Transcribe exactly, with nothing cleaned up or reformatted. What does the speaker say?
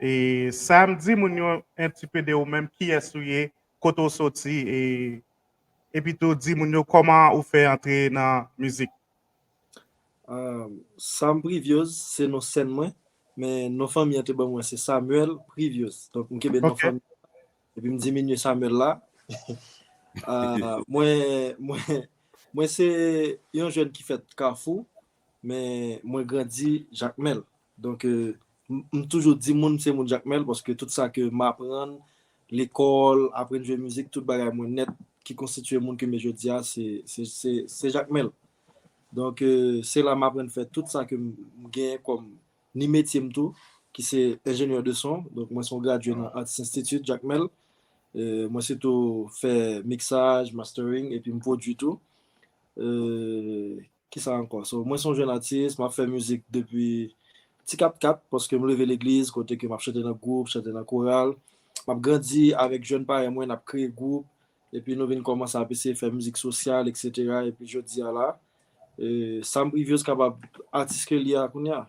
E Sam, di moun yo un petit peu de ou menm, kiyès ou ye, kote w soti, e epi tou di moun yo kòman ou fè antre nan mizik. Sam Priviose se non sèn mwen, men non fanmi an te ban mwen se Samuel Priviose. Donk m kenbe non fanmi epi m diminye Samuel la. Mwen mwen mwen se yon jèn ki fèt Kafou, men mwen grandi Jakmèl. Donk m toujou di moun se moun Jakmèl paske tout sa ke m aprann, lekòl, aprann jwe mizik, tout bagay mwen nèt ki konstitye moun ke m ye jodi a se se se se Jakmèl. Donk se la m aprann fè tout sa ke m gen kòm ni metye m tou, ki se enjenyè de son. Donk mwen se yon gradye nan Arts Institute Jakmèl. Mwen sitou fè miksaj, mastering epi m pwodui tou. Kisa ankò? So mwen se yon jèn atis, m ap fè mizik depi ti kat kat paske m leve legliz kote ke m ap chante nan gwoup, chante nan koral. M ap grandi avèk jèn parèy mwen, n ap kreye gwoup epi nou vin kòmanse ap eseye fè mizik sosyal, etsetera. Epi jodi a la, Sam Priviose kapab atis ke li a kounye a.